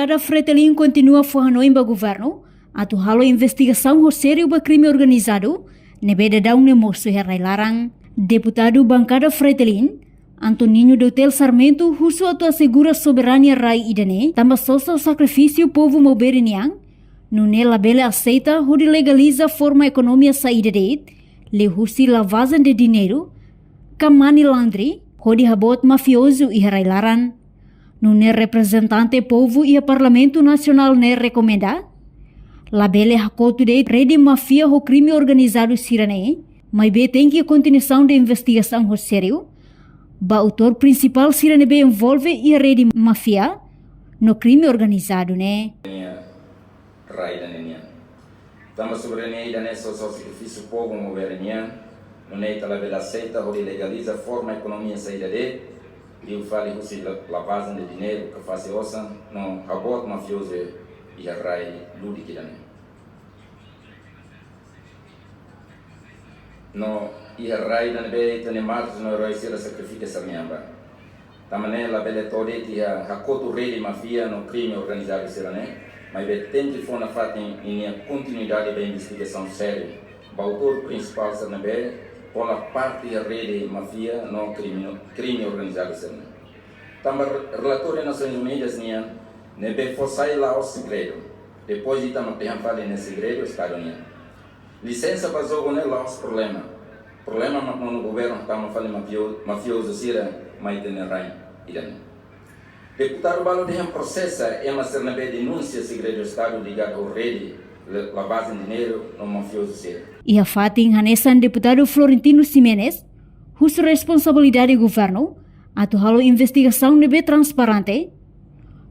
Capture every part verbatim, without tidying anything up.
Bankada Fretilin kontinua fó hanoin ba governu atu halo investigasaun ho sériu ba krime organizadu ne'ebé daudaun ne'e mosu iha rai-laran. Deputadu Bankada Fretilin, Antoninho Doutel Sarmento, husu atu asegura soberania rai ida-ne'e tanba sosa sakrifísiu povu Maubere nian, nune'e labele aseita hodi legaliza forma ekonomia saida de'it liuhusi lavagem de dinheiro ka money laundering, hodi haboot mafiozu iha rai-laran. Nune'e reprezentante povu iha Parlamentu Nasionál ne'e rekomenda, labele hakotu de'it rede máfia ho krime organizadu sira-ne'e, maibé tenke kontinuasaun de investigasaun ho sériu ba autór prinsipál sira ne'ebé envolve iha rede máfia no krime organizadu ne'e. Rai ida-ne'e nian. Tanba soberania ida-ne'e sosa sakrifísiu povu Maubere nian, nune'e ita labele aseita hodi legaliza forma ekonomia saida de'it, liu fali husi la-, lavagem de dinheiro ka fase osan no haboot mafiozu iha rai ludik ida-ne'e. No iha rai ida ne'ebé ita-nia mártires no erói sira sakrifika sira-nia an ba. Tanba ne'e labele to'o de'it iha hakotu rede máfia no krime organizadu sira-ne'e, maibé tenke fó nafatin ninia kontinuidade ba investigasaun sériu ba autór prinsipál sira ne'ebé hola parte iha rede máfia no krime, krime organizadu sira-ne'e. Tanba re-, relatóriu Nasoins Unidas nian ne'ebé fó sai la'ós segredu. Depois ita mak dehan fali ne'e segredu Estadu nian. Lisensa ba jogu ne'e la'ós problema. Problema mak nonu governu tama fali mafio-, mafiozu sira mai ita-nia rai ida-ne'e. Deputadu balu dehan prosesa ema sira ne'ebé denunsia segredu Estadu ligadu ho rede le-, lavagem de dinheiro no mafiozu sira. Iha fatin hanesan, Deputadu Florentino Ximenes husu responsabilidade governu atu halo investigasaun ne'ebé transparente,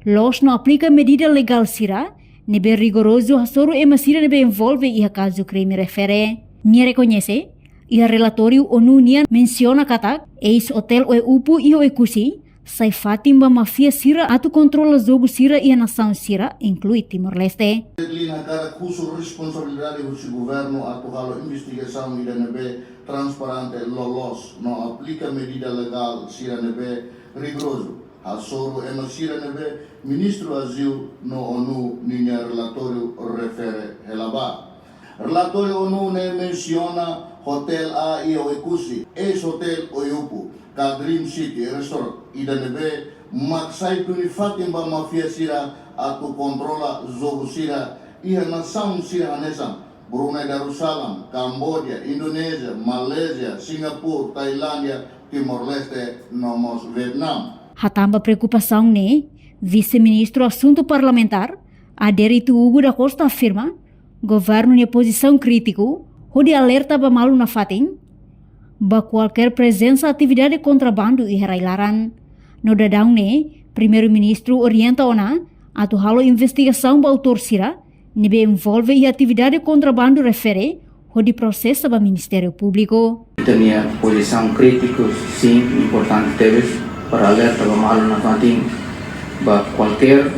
loos no aplika medida legál sira ne'ebé rigorozu hasoru ema sira ne'ebé envolve iha kazu krime refere. Nia rekoñese, iha relatóriu ONU nian mensiona katak eis-otél Oe-Upu iha Oe-Kusi sai fatin ba máfia sira atu kontrola jogu sira iha nasaun sira, inklui Timor-Leste. Lina katak husu responsabilidade husi governu atu halo investigasaun ida ne'ebé transparente, loloos no aplika medida legál sira ne'ebé rigorozu hasoru ema sira ne'ebé Ministru Aziu no ONU ninia relatóriu refere hela ba. Relatóriu ONU ne'e mensiona otél A iha Oe-Kusi, eis-otél Oe-Upu, ka Dream City Resort, ida ne'ebé mak sai duni fatin ba máfia sira atu kontrola jogu sira iha nasaun sira hanesan Brunei Darussalam, Kamboja, Indonézia, Malázia, Singapura, Tailándia, Timor-Leste no mós Vietname. Hatán ba preokupasaun ne'e, Vise-Ministru Asuntu Parlamentár, Adérito Hugo da Costa afirma, governu nia pozisaun krítiku hodi alerta ba malu nafatin ba kualkér prezensa atividade kontrabandu iha rai-laran. No daudaun ne'e, Primeiru-Ministru orienta ona atu halo investigasaun ba autór sira ne'ebé envolve iha atividade kontrabandu refere hodi prosesa ba Ministériu Públiku. Ita-nia pozisaun krítiku, sin, importante tebes para alerta ba malu nafatin ba kualkér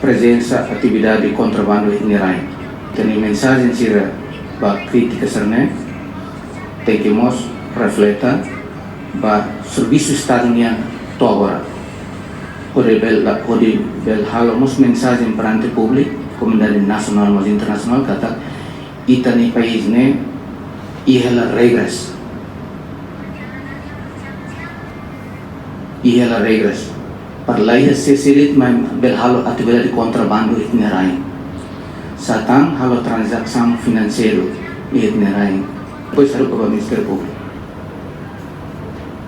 prezensa atividade kontrabandu iha ita-nia rai. Ita-nia mensajen sira ba krítika sira-ne'e tenke mós refleta ba servisu Estadu nian to'o agora. Hodi bele, hodi bele halo mós mensajen perante públiku, komunidade nasionál mós internasionál, katak ita-nia país ne'e iha hela regras. Iha hela regras. Para la iha sé-sé de'it mak bele halo atividade kontrabandu iha ita-nia rai. Sá tan halo tranzasaun finanseiru iha ita-nia rai. Depois haruka ba Ministériu Públiku.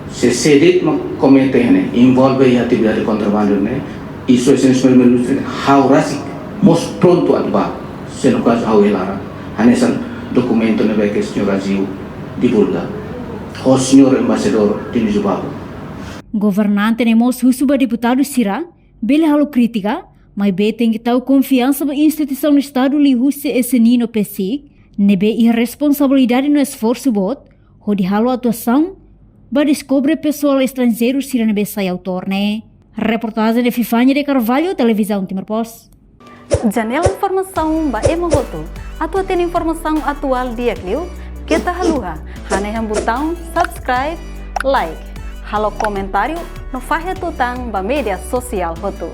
Sé-sé de'it mak komete ne'e, envolve iha atividade kontrabandu ne'e, i Sua Exelénsia Primeiru-Ministru, ha'u rasik mós prontu atu bá, se no kazu ha'u iha laran, hanesan dokumentu ne'ebé ke señór Aziu divulga ho señór embaixadór Dionísio Babo. Governante ne'e mós husu ba deputadu sira bele halo krítika, maibé tenke tau konfiansa ba instituisaun Estadu liuhusi S N I no PCIC, ne'ebé iha responsabilidade no esforsu boot hodi halo atuasaun ba deskobre pesoál estranjeiru sira ne'ebé sai autór ne'e. Reportajen de Fifania de Carvalho, Televizaun Timor Post. Janela informasaun ba ema hotu. Atu hatene informasaun atuál di'ak liu, keta haluha hanehan butaun subscribe, like, halo komentáriu no fahe tutan ba média sosiál hotu.